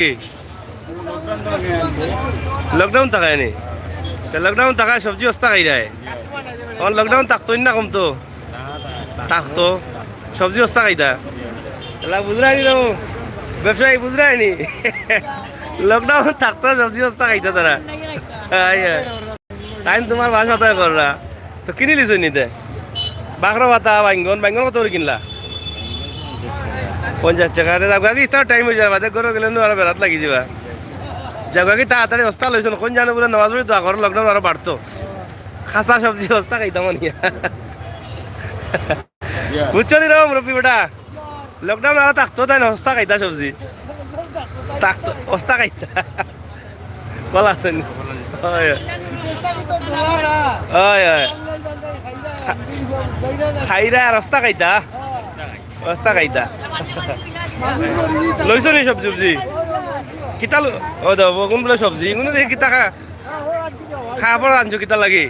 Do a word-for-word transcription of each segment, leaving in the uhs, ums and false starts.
কি? লকডাউন থাকায় নি? তে লকডাউন থাকায় সবজি অস্তা খাইরায়। অখন লকডাউন থাকতো না কমতো? থাকতো। সবজি অস্তা খাইতা? এলা বুঝরায় নি রে? ব্যবসায়ী বুঝরায় নি? লকডাউন থাকতো, সবজি অস্তা খাইতা তারা। আয়, আয়। তাইন তুমার বাসা তাই কররা। তো কিনিলিছো নি তে? বাখরো পাতা, বাইঙ্গন, বাইঙ্গন কত করি কিনলা? পঞ্চাশ টেকা। তে যাওগি, ইস্তার টাইম অই যার বাদে, ঘরো গেলে নু আরো বেড়াত লাগি যিবা। যাওগি, তাড়াতাড়ি অস্তা লইছইন, কোন জানো বুলে নামাজ পড়ি দোয়া করো, লকডাউন আরো বাড়তো। খাসা সবজি অস্তা খাইতাম আনিয়া। বুঝছো নি রে মুরব্বি বেটা? লকডাউন আরো থাকতো, তাইন অস্তা খাইতা সবজি। থাকতো, অস্তা খাইতা। ভালা আছইন নি? অয়, অয়। অয়, অয়। খা-, খাইরা আর অস্তা খাইতা? অস্তা খাইতা। লইছো নি সবজি উবজি? কিতা ল-, ও দে, অগুন বুলে সবজি, ইগুন দেখি কিতা খা-, খাবার আনছো কিতা লাগি?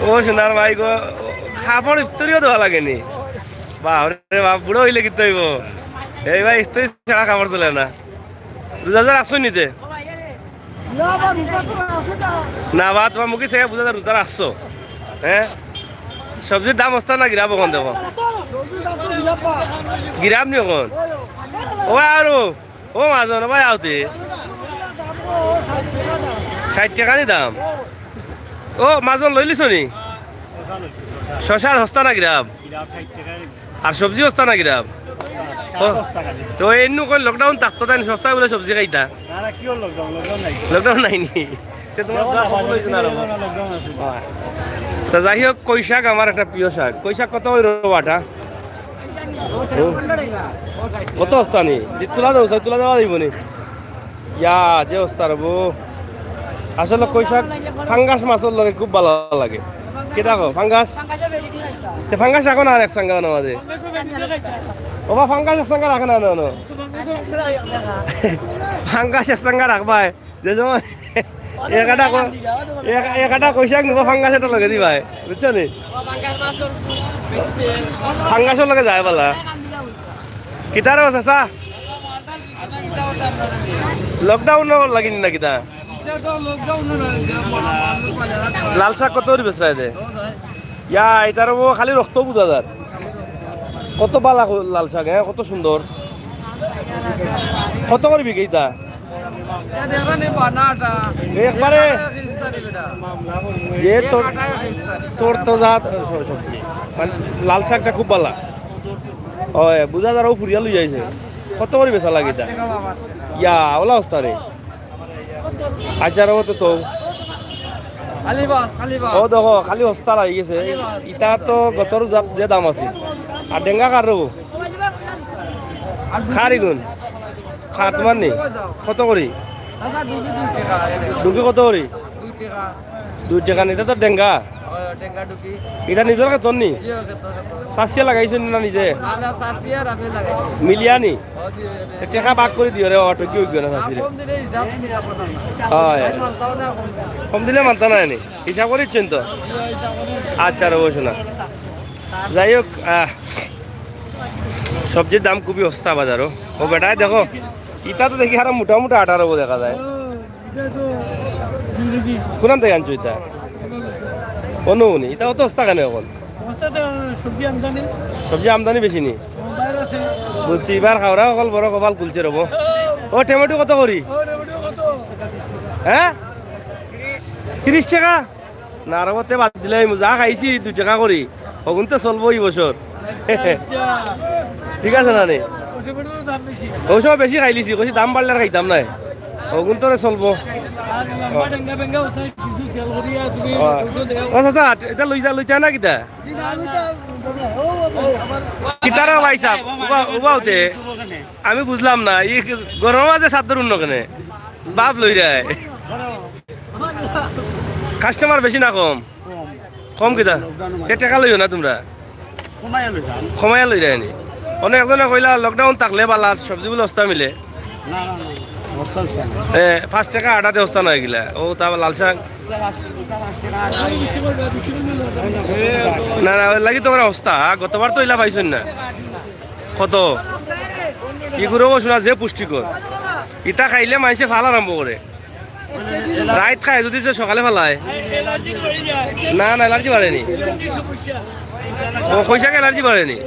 ও সোনার ভাই গো, খাবার ইফতারিও দেওয়া লাগেনি। বাপ রে বাপ, বুড়া অইলে কিতা অইবো? এই ভাই, ইফতারি ছাড়া খাবার চলে না। রোজা রাখছো নি তে? না বা, রোজা তো আছে না। না বা, তুমার মুখে সে বুঝা যায় রোজা রাখছো। হ্যাঁ? সবজির দাম অস্তা না গিরাব অখন দেখো। সবজির দাম তো গিরাব বা। গিরাব নি অখন? ওই, ওই। ও আরো ও মাজন, ও ভাই আওতে। ষাইট টেকা নি দাম। ও মাজন লইলিছো নি? শশার অস্তা না গিরাব? আর সবজি অস্তা না গিরাব? ও, তো এমনে কই লকডাউন থাকতো তাইন সস্তা বুলে সবজি খাইতা? না, না, কিওর লকডাউন? লকডাউন নাই। লকডাউন নাই নি? তে তুমার লকডাউন আছে। তো যাই হোক, কই শাক আমার একটা প্রিয় শাক। কই শাক কত অইলো আটা? ও। কত অস্তা নি? দি তুলা দেও, তুলা দেওয়া যাইবো নি? ইয়া, যে অস্তা রে বো। আসলে কই শাক ফাঙ্গাস মাছর লগে খুব ভালা লাগে। কিতা কও, ফাঙ্গাস? তে ফাঙ্গাস রাখো না আর এক সাঙ্গা না মাঝে। ও বা ফাঙ্গাস এক সাঙ্গা রাখো না, না, না। ফাঙ্গাস এক সাঙ্গা রাখবায়। যে সময় এক আটা ক-, এক, এক আটা কই শাক নিবো, ফাঙ্গাস এটার লগে দিবায়, বুঝছো নি? ফাঙ্গাসর লগে যায় বালা। কিতারে আছে চা? লকডাউন লাগি নি না কিতা? লাল শাক কত করি বেচরায় দে? ইয়া, ইতার ও খালি রক্ত বুঝা যার। কত বালা লাল শাক, হ্যাঁ, কত সুন্দর। কত করি বিকে ইতা? একবারে যে তোর, তোর তো জাত, স-, সবজি। মানে, লাল শাকটা খুব বালা। ওই, বুঝা যার ও ফুরিয়া লই আইছে। কত করি বেচা লাগে ইতা? ইয়া, ওলা অস্তা রে। আচ্ছা, রে, ও তো তো। খালি বাস, খালি বাস। ও দেখো, খালি হস্তা লাগি গেছে। খালি বাস। ইতা তো গতর জাত যে দাম আছে। আর ডেঙ্গা কার রবো? আর দুই খার ইগুন? খার তোমার নি? কত করি? দাদা, দুই, দুই টাকা। ডুকি কত করি? দুই টাকা। দুই টাকা নি, ইতা তো ডেঙ্গা। ওই, ডেঙ্গা ডুকি। ইতা নিজর খেতর নি? জি, ওই খেতর, খেতর। চাচিয়ে লাগাইছে নি না নিজে? না, না, চাচিয়ে আর আমি লাগাইছি। মিলিয়া নি? ও, জি, জি, জি। এ, টেকা ভাগ করি দিও রে বাবা, ঠকি অইগো না চাচিরে। কম দিলে হিসাব দিতে পারবো না। হয়। আমি মানতাম না কম দিলে। কম দিলে মানতা না নি? হিসাব করি দিচ্ছেন তো? জি, হিসাব করি। আচ্ছা রে, বসো না। যাই হোক, আহ, সবজির দাম খুবই হস্তা বাজারও। ও বেটায় দেখো, ইতা তো দেখি আরো মোটা মোটা আটার অবো দেখা যায়। ইটা তো দুই কেজি। কোনান থাকি আনছো ইতা? অনু নি, ইতা অত হস্তা কেনে অখন? হস্তা তো সবজি আমদানি। সবজি আমদানি বেশি নি? ও, বাইরে আছে। বুঝছি, ইবার খাওরা অকল বড় কপাল খুলছে রবো। ও, টমেটো কত করি? ও, টমেটো কত? হ্যাঁ? তিরিশ টাকা? না রে, অতে বাদ দিলাইমু, যা খাইছি দুই টাকা করি, অগুনতে চলবো ই বছর। আচ্ছা, আচ্ছা। ঠিক আছে না নি? ও, টমেটোর দাম বেশি। ও সব বেশি খাইলিছি, কইছি দাম বাড়লে আর খাইতাম নায়, অগুনতরে চলবো। আর লম্বা ডেঙ্গা বেঙ্গা উঠাই কিছু খেয়াল করিয়া তুমি ও। ওজন দেও। ও চাচা, ইতা লইতা, লইতা না কিতা? কিতারা ভাই সাহেব, উবা, উবা উঠে। আমি বুঝলাম না, ই গরমর মাঝে চাদর উড়নো কেনে? বাপ লইরায়। কাস্টমার বেশি না কম? কম। কম কিতা? তে টেকা লইও না তুমরা? কমাইয়া লইতাম। কমাইয়া লইরায় নি? অনেক একজনে কইলা লকডাউন থাকলে বালা সবজি বুলে হস্তা মিলে। না, না, না, হস্তা হস্তা না। এ, পাঁচ টেকা আটাতে হস্তা নায় গিলা। ও, তা আবার লাল শাক। না, না, ওর লাগি তো আমরা হস্তা। গতবার তো ইলা পাইছইন না। কত? ইগুরু শোনা যে পুষ্টিকর। ইতা খাইলে মানষে ফালা আরম্ভ করে। রাইত খায় যদি সে সকালে ফালায়। না, না, অ্যালার্জি বাড়েনি। ও, খইশাক অ্যালার্জি বাড়েনি।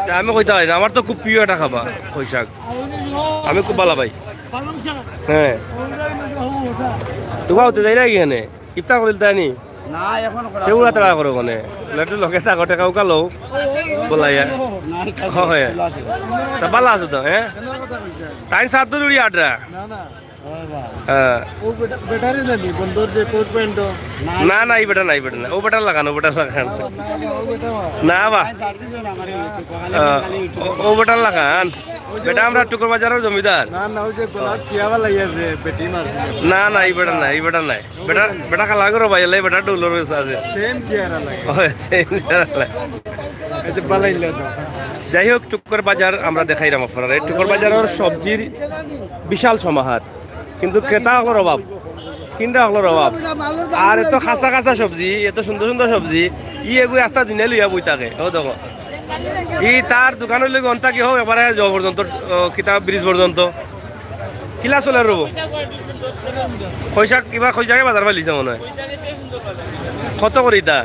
তা আমি কইতা পারি না, আমার তো খুব প্রিয় একটা খাবার খইশাক। আমি খুব ভালা পাই। হ্যাঁ। তুবা হতে যাই না এখানে? ইফতার করিল তাই নি? না, এখন করা কেউ সম্ভব রাতে না। করো মানে? একটু লগে থাকো, টেকা উকা লও। বলাইয়া। না, এটা হয়। তা ভালা আছো তো, হ্যাঁ? তাই সাত দূর উড়ি আড্রা। না, না। হ্যাঁ। ও বেটা, বেটারে না নি, বন্দর যে কোট প্যান্ট। না, না, এই বেটা না, এই বেটা না। ও বেটার লাগান, ও বেটার লাগান। না, না, ও বেটা না। না বা। আহ, ও, ও বেটার লাগান। বেটা আমরা টুকুর বাজারের জমিদার। না, না, ওই যে গলা শিয়াবা লাগিয়া যে বেটি মার। না, না, এই বেটা না, এই বেটা নাই। বেটা, বেটা কালা করো ভাই, এলাই বেটা ডৌলর বেশ আছে। সেম চেহারা লাগে। ওই, সেম চেহারা লাগে। এই যে বালাইলে তো। যাই হোক, টুকুর বাজার আমরা দেখাইলাম আপনারা। এই টুকুর বাজারের সবজির বিশাল সমাহার, কিন্তু ক্রেতা হকলর অভাব, কিনরা হকলর অভাব। আর এত খাসা খাসা সবজি, এত সুন্দর সুন্দর সবজি, ই এগু আস্তা দিনে লইয়া বই থাকে। ও দেখো, ই তার দোকানর লগে অন্তা কি হোক, এবারে যাওয়া পর্যন্ত, ও, কিতা ব্রিজ পর্যন্ত। কিলা চলে রব? খইশাক, এবার খইশাকে বাজার ফালিছে মনে হয়। কত করি তা?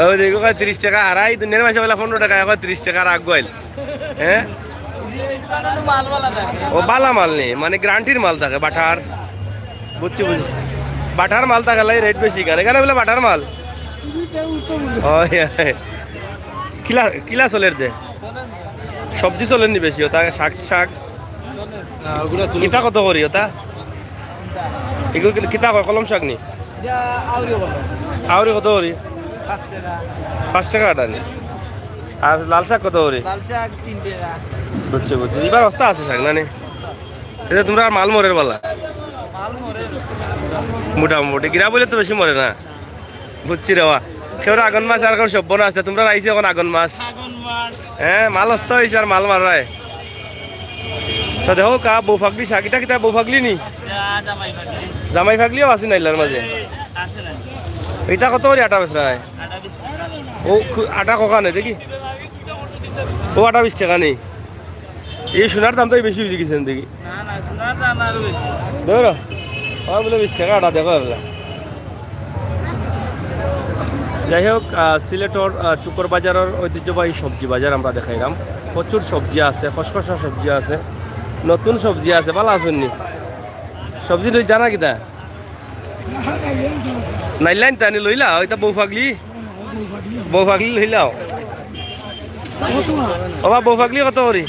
ওই দেখো, কয় তিরিশ টেকা, আড়াই, দুনিয়ার মাসে বেলা পনেরো টেকা, এখন তিরিশ টেকা আর আগুয়াইল। হ্যাঁ? ও বালা মাল নেই, মানে গ্যারান্টির মাল থাকে, বাটার। বুঝছি, বুঝছি। বাটার মাল থাকে, লাই রেট বেশি কেন? এখানে বলে বাটার মাল। ওই, ওই। কিলা, কিলা চলের দে? সবজি চলের নি বেশি, ওটা শাক, শাক। না, ওগুলা তুলে কিতা কত করি ওটা? এগুলো কি-, কিতা কয়, কলম শাক নি? ইটা আউরি কত? আউরি কত করি? পাঁচ টেকা। পাঁচ টেকা আটা নি? আর লাল শাক কত করি? লাল শাক তিন টেকা। বুঝছি, বুঝছি। এবার অস্তা আছে শাক না নি? এটা তোমরা আর মাল মরের বালা? মাল মরে। মোটামুটি। গিরা বলে তো বেশি মরে না। বুঝছি রে বা। কেউর আগন মাস আর কেউর সব্য না আছে। তোমরা আইছো এখন আগন মাস। আগন মাস। হ্যাঁ, মাল অস্তা হইছে আর মাল মারায়। তা দেখো কা বউ ফাগলি শাক, ইটা কিতা বউ ফাগলি নি? ইটা জামাই ফাগলি। জামাই ফাগলিও আছে না ইলার মাঝে? আছে না। ইটা কত করি আটা বেচরায়? আটা বিশ টেকা। ও খু-, আটা কখানে দেখি? ও আটা বিশ টেকা নি? এই সোনার দাম তো এই বেশি হয়ে গেছে দেখি। না, না, সোনার দাম আরো বেশি। ধরো, আমার বলে বিশ টেকা আটা দেখো এগুলা। যাই হোক, আহ, সিলেটর, আহ, টুকর বাজারর ঐতিহ্যবাহী সবজি বাজার আমরা দেখাইলাম। প্রচুর সবজি আছে, খসখসা সবজি আছে, নতুন সবজি আছে। ভালা আছইন নি? সবজি লই জানা কিতা? নাইলাইন তানি লইলা, ওইটা বউ ফাগলি। বউ ফাগলি লইলাও। ওবা, বউ ফাগলি কত করি?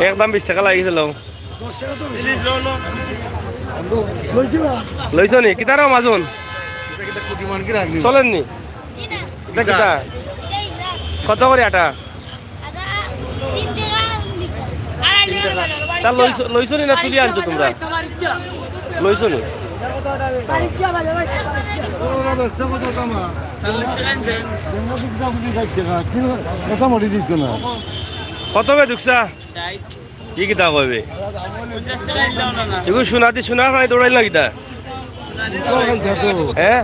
একদম বিশ টেকা লাগিছিল। লইছো নি? কিতার মাজুন? চলেন নি? এটা কিতা? কত করি আটা? তা লইছ-, লইছ নি না তুলি আনছো তোমরা? লইছ নি? কত বে দুকসা? ই কিতা কইবে? এগু সোনাদি সোনার পানি দৌড়াইল না কিতা? হ্যাঁ?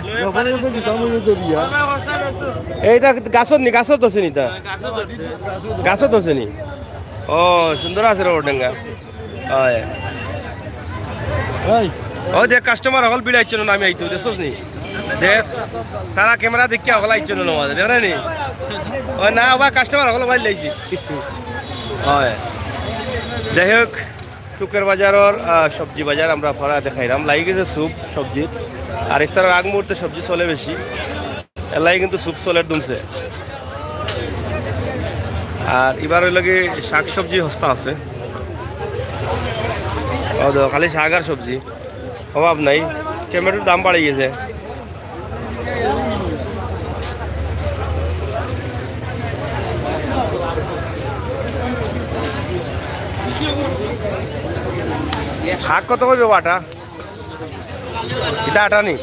এইটা গাছত নি, গাছত আছে নি তা? গাছত আছে নি? ও, সুন্দর আছে রে ওর ডেঙ্গা। হয়। ওই দেখ, কাস্টমার হকল ভিড় আইছে না, আমি আইতো, দেখছস নি? দেখ, তারা ক্যামেরা দেখিয়া হকল আইছে না, নমাজে, দেখরে নি? ও না, আবার কাস্টমার হকল বাইর লাইছি। হয়। যাই হোক, টুকের বাজারর, আহ, সবজি বাজার আমরা ফরা দেখাইলাম। লাগি গেছে স্যুপ, সবজি। আর ইফতারর আগ মুহূর্তে সবজি চলে বেশি। এলাই কিন্তু স্যুপ চলের দুমছে। আর এবার হইল কি শাক সবজি হস্তা আছে। ও দেখো, খালি শাক আর সবজি, অভাব নাই। টমেটোর দাম বাড়ি গেছে। শাক কত করি আটা? এটা আটা নি?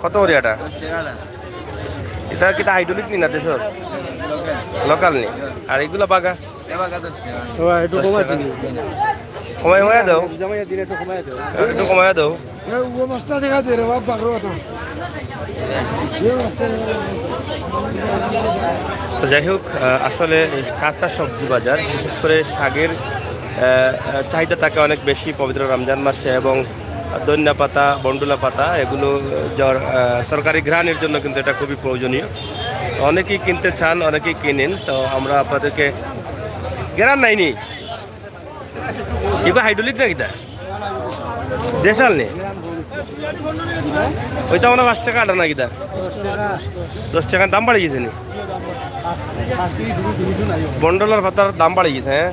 কত করি আটা? দশ টাকা আটা। এটা কিতা হাইড্রোলিক নি না দেশর? লোকাল। লোকাল নি? আর এগুলা বাগা? এ বাগা দশ টাকা। ও, একটু দশ কমাই টাকা। দিন। কমাই, কমাই দাও। জামাই দিন একটু কমাই দাও। একটু কমাই দাও। এ, ও পাঁচটা টাকা দে রে বাপ, বাগরো কথা। এ পাঁচটা টাকা। তো যাই হোক, আহ, আসলে এই কাঁচা সবজি বাজার, বিশেষ করে শাকের, আহ, আহ, চাহিদা থাকে অনেক বেশি পবিত্র রমজান মাসে, এবং ধনিয়া পাতা, বন্ডুলা পাতা, এগুলো, আহ, জর-, আহ, তরকারি ঘ্রাণের জন্য কিন্তু এটা খুবই প্রয়োজনীয়। অনেকেই কিনতে চান, অনেকেই কিনেন। তো আমরা আপনাদেরকে, ঘ্রাণ নাইনি, এবার হাইড্রোলিক না কিতা? দেশাল নি? ওইটা মানে পাঁচ টাকা আটা না কিতা? দশ টাকা। দাম বাড়ি গেছে নি? বন্ডলার পাতার দাম বাড়ি গেছে, হ্যাঁ।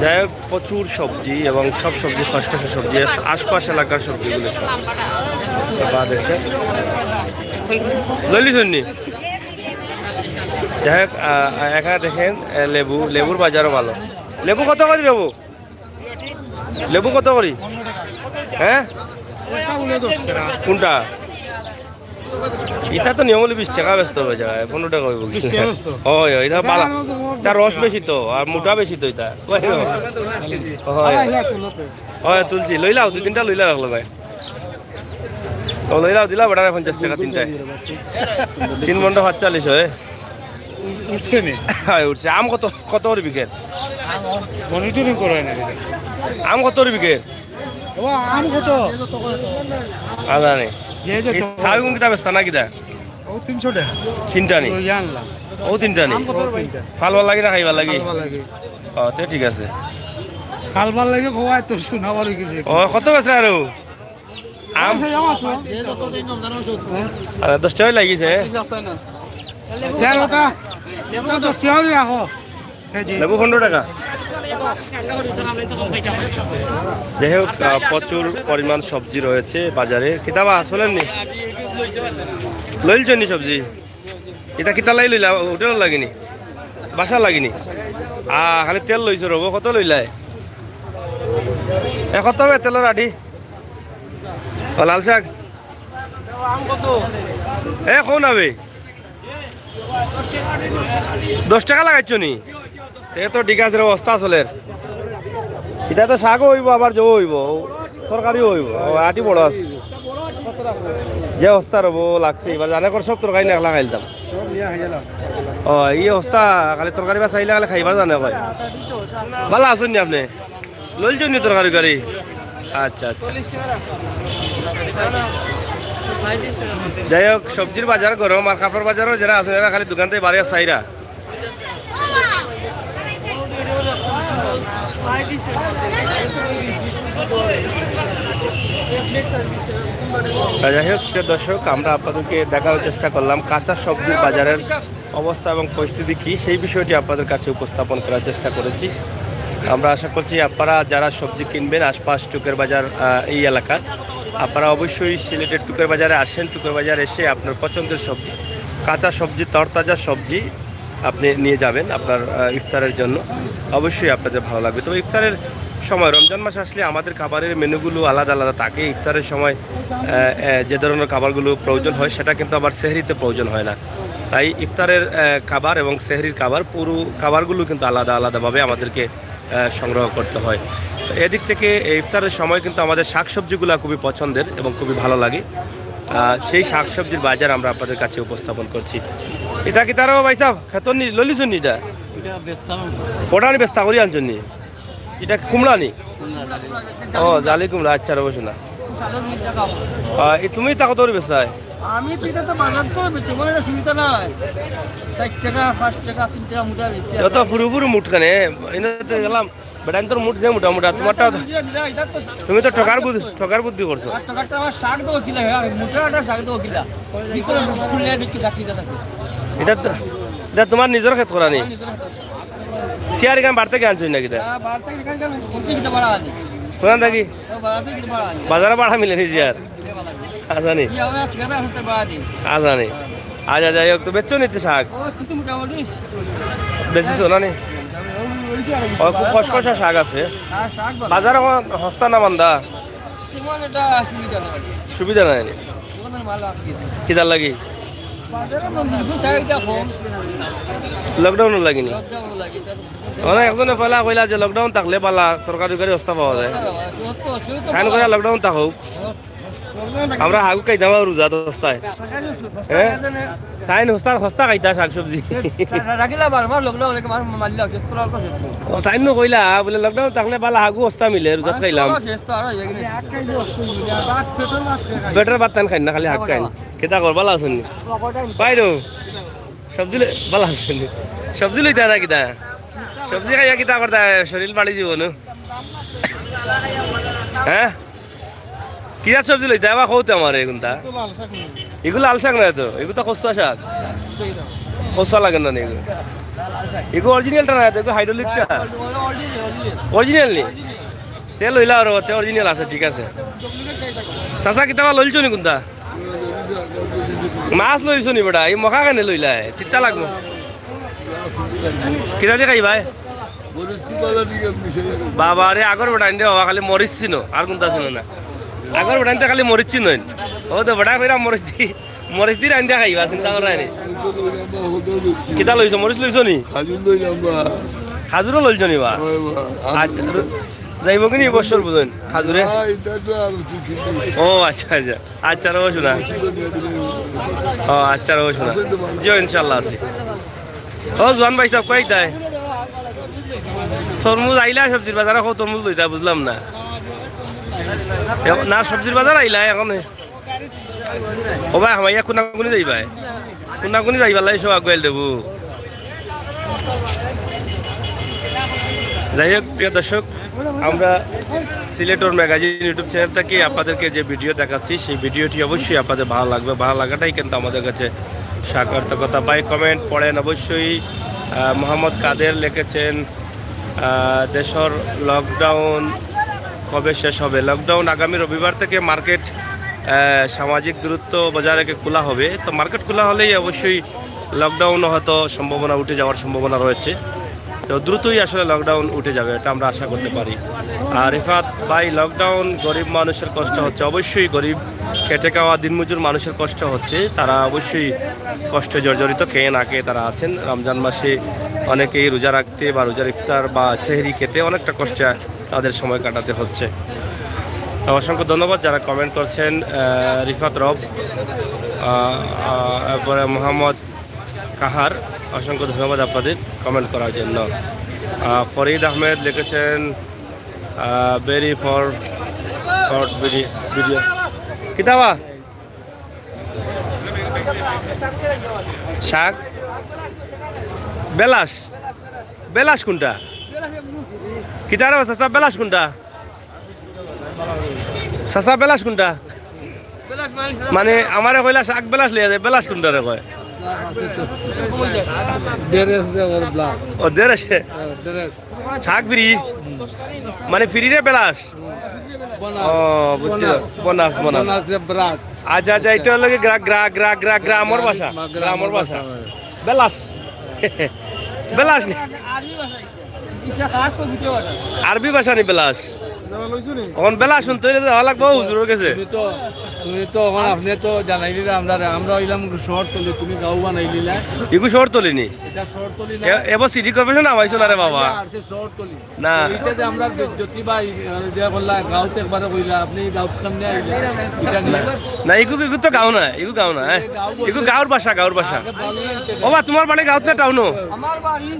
যাই হোক, প্রচুর সবজি এবং সব সবজি খসখসে সবজি, আশপাশ এলাকার সবজিগুলো সব। বাদ আছে। লইলি শুননি? যাই হোক, আহ, এখানে দেখেন, আহ, লেবু, লেবুর বাজারও ভালো। লেবু কত করি লেবু? লেবু কত করি? হ্যাঁ, কোনটা? এটা তো নিয়মলি বিশ টাকা বেচতে হবে, যায় পনেরো টাকা হইব। বিশ টাকা বেচতে হবে। হয়, হয়, এটা বালা। এটা রস বেশি তো, আর মোটা বেশি তো এটা। হয়, হয়। হয়, তুলছি, লইলাও, দুই তিনটা লইলাও, রাখলো ভাই। ও, লইলাও, দিলাও বেটারে পঞ্চাশ টাকা তিনটায়। তিন বন্ড সাতচল্লিশ হয়। উঠছে নি? হয়, উঠছে। আম কত, কত করে বিকের? মনিটরিং করে না। আম কত করে বিকের? ও, আম কত? আ, জানি। যে যে এই তো। সাউগুন কিতা বেচতা না কিতা? ও, তিনশো টাকা। তিনটা নি? লই আনলাম। ও, তিনটা নি? আম কত ও, ভাই? তিনটা। ফালবার লাগি না খাইবার লাগি? ফালবার লাগি। ও, তে ঠিক আছে। ফালবার লাগি খোয়াই তো শোনা বড় কিছু। ও, কত বেচে আরো? আম? আচ্ছা, যাও তো। আরে, দশ টাকাই লাগিছে। তেরোটা। এটা দশ টাকা করে রাখো। লেবু পনেরো টাকা। যাই হোক, আহ, প্রচুর পরিমাণ সবজি রয়েছে বাজারে। কিতাবা চলেননি? লইলছনি সবজি? এটা কিতা লাই লইলা? হোটেল লাগিনি, বাসা লাগিনি। আ, খালি তেল লইছো রবো, কত লইলায়? এ, কত হবে তেলর আটি? ও, লাল শাক। এ, কোন হবে? দশ টাকা লাগাইছো নি? তে তো ঠিক আছে রে, অবস্থা চলের। এটা তো শাকও হইব, আবার জো হইব, তরকারিও হইব। ও, আটি বড় আছে। যে অবস্থা রবো লাগছে, এবার জানে কর সব তরকারি না লাগাইলতাম। ও, এই অবস্থা, খালি তরকারি বা চাইলে খালি খাইবার জানে কয়। ভালো আছেন নি আপনি? লইলছনি তরকারি করি? আচ্ছা, আচ্ছা। যাই হোক, সবজির বাজার গরম, আর কাপড় বাজারও যারা আছে, এরা খালি দোকান থেকে বাড়ি চাইরা। যাই হোক, প্রিয় দর্শক, আমরা আপনাদেরকে দেখানোর চেষ্টা করলাম কাঁচা সবজির বাজারের অবস্থা এবং পরিস্থিতি কী, সেই বিষয়টি আপনাদের কাছে উপস্থাপন করার চেষ্টা করেছি। আমরা আশা করছি আপনারা যারা সবজি কিনবেন আশপাশ টুকের বাজার, আহ, এই এলাকার, আপনারা অবশ্যই সিলেটের টুকের বাজারে আসেন। টুকের বাজারে এসে আপনার পছন্দের সবজি, কাঁচা সবজি, তরতাজা সবজি আপনি নিয়ে যাবেন আপনার, আহ, ইফতারের জন্য। অবশ্যই আপনাদের ভালো লাগবে। তবে ইফতারের সময়, রমজান মাস আসলে আমাদের খাবারের মেনুগুলো আলাদা আলাদা থাকে। ইফতারের সময়, আহ, আহ, যে ধরনের খাবারগুলো প্রয়োজন হয়, সেটা কিন্তু আবার সেহরিতে প্রয়োজন হয় না। তাই ইফতারের, আহ, খাবার এবং সেহরির খাবার, পুরো খাবারগুলো কিন্তু আলাদা আলাদাভাবে আমাদেরকে, আহ, সংগ্রহ করতে হয়। তো এদিক থেকে এই ইফতারের সময় কিন্তু আমাদের শাকসবজিগুলো খুবই পছন্দের এবং খুবই ভালো লাগে। আহ, সেই শাকসবজির বাজার আমরা আপনাদের কাছে উপস্থাপন করছি। এটা কিতার ভাই সাহেব? খেতর নি, লইলিছনি এটা? এটা বেচতাম। ওটা আমি বেচতা করি আনছনি? এটা কুমড়া নি? কুমড়া, জালি। ও, জালি কুমড়া, আচ্ছা, রবো শোনা। সাদা কুমড়া খাও। আহ, এই তুমি তা কত করে বেচতায়? আমি তো এটা তো বাজার তো বেচি, আমার এটা সুবিধা নাই। ষাট টাকা, পাঁচ টাকা, তিন টাকা মুঠা বেশি। যত ফুরু ফুরু মুঠ খানে, এনে তো গেলাম, বেটা, তোর মুঠ যে মোটা মোটা, তোমারটা, বুঝিয়া দিলা, এটা তো তুমি তো ঠকার বুদ্ধি, ঠকার বুদ্ধি করছো। আর ঠকারটা আমার শাক দেবো কিলা, হ্যাঁ, মুঠা একটা শাক দেবো কিলা। ভিতরে খুললে দেখি শাক কি জাত আছে। এটা তো, এটা তোমার নিজের খেত করা নি? আমার নিজের খেত আছে। সিয়ারি গান বাড়তে গিয়ে আনছো নাকি তা? হ্যাঁ, বাড়তে এখানে কোন থেকে বাড়া আনি? কোন থাকি? ও, বাড়া থেকে বাড়া আনি। বাজারে বাড়া মিলে নি সিয়ার? আজানি। আজানি। আচ্ছা, যাই হোক, তো বেচছো নিতে শাক? ও, কিছু মোটামুটি। বেশি সোনা নি? ও, খুব খসখসা শাক আছে। হ্যাঁ, শাক ভালো। বাজারে এখন হস্তা না মান্দা? তেমন এটা সুবিধা নাই। সুবিধা নাই নি? তেমন মাল আর কি। কিতার লাগি? বাজারে মন দুশো চাহিদা কম। লকডাউন লাগিনি? লকডাউন লাগি, তার মানে একজনে পয়লা কইলা যে লকডাউন থাকলে বালা তরকারি উরকারি হস্তা পাওয়া যায়। সত্য, সত্য। খান করে লকডাউন থাকুক। আমরা হাগু খাইতাম আর রোজাত হস্তায়। হ্যাঁ? তাইন হস্তা, হস্তা খাইতা শাক সবজি। রাখিলা বারো মাস লকডাউন, অনেকে মাস মারলে অসুস্থ, অল্প অসুস্থ। ও, তাইন নু কইলা, বুলে লকডাউন থাকলে বালা হাগু হস্তা মিলে, রোজাত খাইলাম। অসুস্থ আর হয়ে গেলে। বেটার ভাত তাইন খাইন না, খালি হাগ খাইন। কিতা কর, বালা আছইন নি? বাইরো। সবজি লই-, বালা আছইন নি? সবজি লইতা না কিতা? সবজি খাইয়া কিতা করতা? শরীর বাড়ি জীবন। হ্যাঁ? কিতা সবজি লইতা? এবার কওতে আমারে কোনটা? তো লাল শাক নেই। এগু লাল শাক নায় তো, এগু তো কচুয়া শাক। দেখি দাও। কচুয়া লাগে না নি এগু? এগু অরিজিনালটা নায় তো, এগু হাইড্রোলিকটা। অরিজিনাল নি? তে লইলা আর তে অরিজিনাল আছে, ঠিক আছে। চাচা, কিতাবা লইলছো নি কোনটা? মাছ লইছো নি বেটা? এই মখা কেনে লইলায়? তিতা লাগবো। কিতা দি খাইবায়? মরিচ কি বাজার দিকে মিশে যাবে? বাবা রে, আগর বেটাইন রে বাবা, খালি মরিচ চিনো, আর কোনটা চিনো না। আগর বেটাইন তো খালি মরিচ চিনো। ও তো বেটা কইরা মরিচ দি, মরিচ দি রাইন্দা খাইবা, চিন্তা করা নাই। আমি তো লইলাম বা, হতো লইছি। কিতা লইছো? মরিচ লইছো নি? খাজুর লইলাম বা। খাজুরও লইছো নি বা? হয় বা। আচ্ছা, যাইবো কি নি এই বছর বুঝইন খাজুরে? না, এটা তো আর কি ঠিক নেই। ও আচ্ছা, আচ্ছা। আচ্ছা, রও শোনা। ও আচ্ছা, রও শোনা। আছে তো ভালো। জি, ইনশাল্লাহ আছি। ও জোয়ান ভাই সাহেব, কই তাই? তরমুজ আইলা সবজির বাজারে, কও তরমুজ লইতা, বুঝলাম না। এ, না, সবজির বাজার আইলা এখন। ও ভাই, হামাইয়া কোনাগুনি যাইবায়? কোনাগুনি যাইবার লাগি সব আগুয়াইল দেবো। যাই হোক, প্রিয় দর্শক, আমরা সিলেটর ম্যাগাজিন YouTube চ্যানেল থেকে আপনাদেরকে যে ভিডিও দেখাচ্ছি, সেই ভিডিওটি অবশ্যই আপনাদের ভালো লাগবে। ভালো লাগাটাই কিন্তু আমাদের কাছে সার্থকতা। ভাই কমেন্ট পড়েন অবশ্যই। আহ, মোহাম্মদ কাদের লিখেছেন, আহ, দেশর লকডাউন কবে শেষ হবে? লকডাউন আগামী রবিবার থেকে মার্কেট, আহ, সামাজিক দূরত্ব বজায় রেখে খোলা হবে। তো মার্কেট খোলা হলেই অবশ্যই লকডাউন হয়তো সম্ভাবনা উঠে যাওয়ার সম্ভাবনা রয়েছে। তো দ্রুতই আসলে লকডাউন উঠে যাবে, এটা আমরা আশা করতে পারি। আর রিফাত ভাই, লকডাউন গরিব মানুষের কষ্ট হচ্ছে, অবশ্যই গরিব খেটে খাওয়া দিনমজুর মানুষের কষ্ট হচ্ছে, তারা অবশ্যই কষ্টে জর্জরিত। খেয়ে না খেয়ে তারা আছেন। রমজান মাসে অনেকেই রোজা রাখতে বা রোজার ইফতার বা সেহরি খেতে অনেকটা কষ্টে তাদের সময় কাটাতে হচ্ছে। তো অসংখ্য ধন্যবাদ যারা কমেন্ট করছেন। আহ, রিফাত রব, আহ, আহ, এরপরে মোহাম্মদ কাহার, অসংখ্য ধন্যবাদ আপনাদের কমেন্ট করার জন্য। আহ, ফরিদ আহমেদ লিখেছেন, আহ, very for, for video, video। কিতাবা? শাক? বেলাস? বেলাস কোনটা? কিতারে চাচা, বেলাস কোনটা? চাচা, বেলাস কোনটা? মানে, আমারে কইলা শাক বেলাস লইয়া যায়, বেলাস কোনটারে কয়? ড্রেস রে ওর ব্লাউজ। ও, ড্রেস। হ্যাঁ, ড্রেস। শাক বিড়ি? মানে, ফিরি রে বেলাস? ও, বুঝছি। বোনাস। Bonus, bonus. বোনাস যে ব্রাত। আচ্ছা, আচ্ছা, এটা হলো কি গ্রা-, গ্রা-, গ্রা-, গ্রা-, গ্রামর ভাষা। গ্রামর ভাষা। বেলাস। বেলাস নি? আরবি ভাষা নি বেলাস? অখন বেলাস হুনতে অইলে যাওয়া লাগবো হুজুরর গেছে। তুমি তো, তুমি তো অখন আপনে তো জানাইলিরা আমরারে, আমরা অইলাম শহরতলি, তুমি গাঁও বানাইলিলা। ইগু শহরতলি নি? ইটা শহরতলি না। এ-, এবার সিটি কর্পোরেশন নামাইছো না রে বাবা? আর সে শহরতলি। না। ইটা যে আমরার বেইজ্জতি বা ই-, যে বললা, গাঁওত একবারে কইলা, আপনে গাঁওত কেমনে আইলা? ইটা নিয়া। না, ইগু, ইগু তো গাঁও না, ইগু গাঁও না, হ্যাঁ। গাঁও বলতে ইগু গাঁওর ভাষা, গাঁওর ভাষা। আগে ভালো লাগতো। ও বা, তুমার বাড়ি গাঁওত না টাউনো? আমার বাড়ি,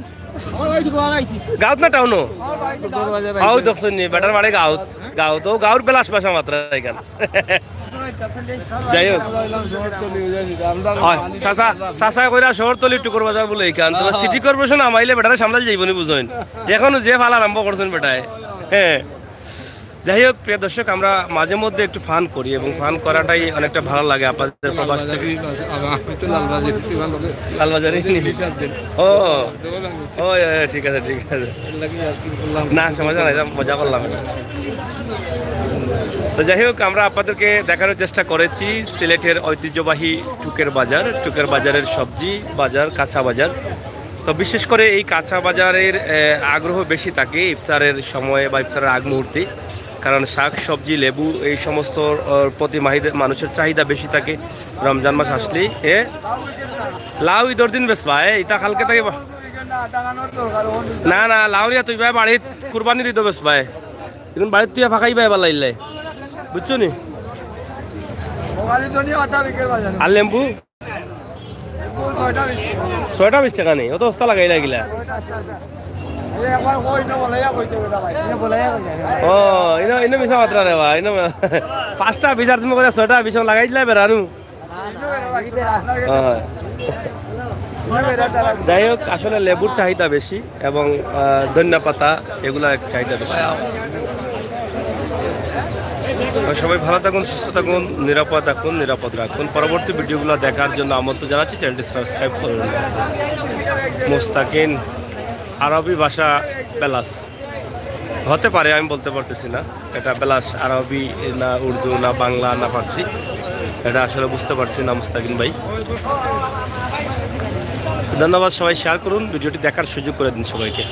আমার বাড়ি তো আইছি। গাঁওত না টাউনো? আমার বাড়ি তো গাঁও। আও, দেখছো নি, বেটার বাড়ি গাঁওত, গাঁওত। ও গাঁওর বেলাস ভাষা মাতরা ইখান। যাই হোক। অয়, চাচা, চাচায় কইরা শহরতলি টুকুর বাজার বুলে ইখান। তো সিটি কর্পোরেশন হামাইলে বেটারে সামলাইল যাইবো নি বুঝইন। অখনউ যে ফাল আরম্ভ করছইন বেটায়। হ্যাঁ। যাই হোক, প্রিয় দর্শক, আমরা মাঝে মধ্যে একটু ফান করি এবং ফান করাটাই অনেকটা ভালো লাগে আপনাদের প্রবাস থেকে। আমি তো লালবাজারি, তুই ভালো করে লালবাজারি? হিসাব দেন। ও, ও, এ, এ, ঠিক আছে, ঠিক আছে। এর লাগি আর কি করলাম। না, সমস্যা নাই, এটা মজা করলাম। তো যাই হোক, আমরা আপনাদেরকে দেখানোর চেষ্টা করেছি সিলেটের ঐতিহ্যবাহী টুকের বাজার, টুকের বাজারের সবজি বাজার, কাঁচা বাজার। তো বিশেষ করে এই কাঁচা বাজারের, এ, আগ্রহ বেশি থাকে ইফতারের সময় বা ইফতারের আগ মুহূর্তে, কারণ শাক সবজি, লেবু এই সমস্ত, আহ, প্রতি মাহিদে-, মানুষের চাহিদা বেশি থাকে রমজান মাস আসলেই। এ, লাউ ইদর দিন বেচবায়, এ, ইতা কালকে থাকি বা-, না, না, লাউ নিয়া তুই ভাই বাড়িত কুরবানির ইদো বেচবায়। এখন বাড়িত তুই ফাঁকাই ভাই বালাইলে, বুঝছো নি? খালি ধনিয়া পাতা বিকেল বাজারে। আর লেম্বু? ও ছয়টা বিশ টাকা। ছয়টা বিশ টাকা নি, অত সস্তা লাগাইলা কিলা? ছয়টা আশি টাকা। এই একবার কই না বলে, ইয়া কইতে হবে না ভাই। ও, ইনো ইনো মিছা মাতরা রে বা, ইনো পাঁচটা বিশ আর তুমি করে ছয়টা বিশ লাগাই দিলা বেড়ানু। হয়। যাই হোক, আসলে লেবুর চাহিদা বেশি এবং আহ, ধনিয়া পাতা, এগুলা চাহিদা বেশি। তো সবাই ভালো থাকুন, সুস্থ থাকুন, নিরাপদ থাকুন, নিরাপদ রাখুন। পরবর্তী ভিডিওগুলো দেখার জন্য আমন্ত্রণ জানাচ্ছি, চ্যানেলটি সাবস্ক্রাইব করুন। মুস্তাকিন আরবি ভাষা বেলাস হতে পারে, আমি বলতে পারতেছি না। এটা বেলাস আরবি না উর্দু না বাংলা না ফার্সি, এটা আসলে বুঝতে পারছি না মুস্তাকিন ভাই। ধন্যবাদ, সবাই শেয়ার করুন, ভিডিওটি দেখার সুযোগ করে দিন সবাইকে।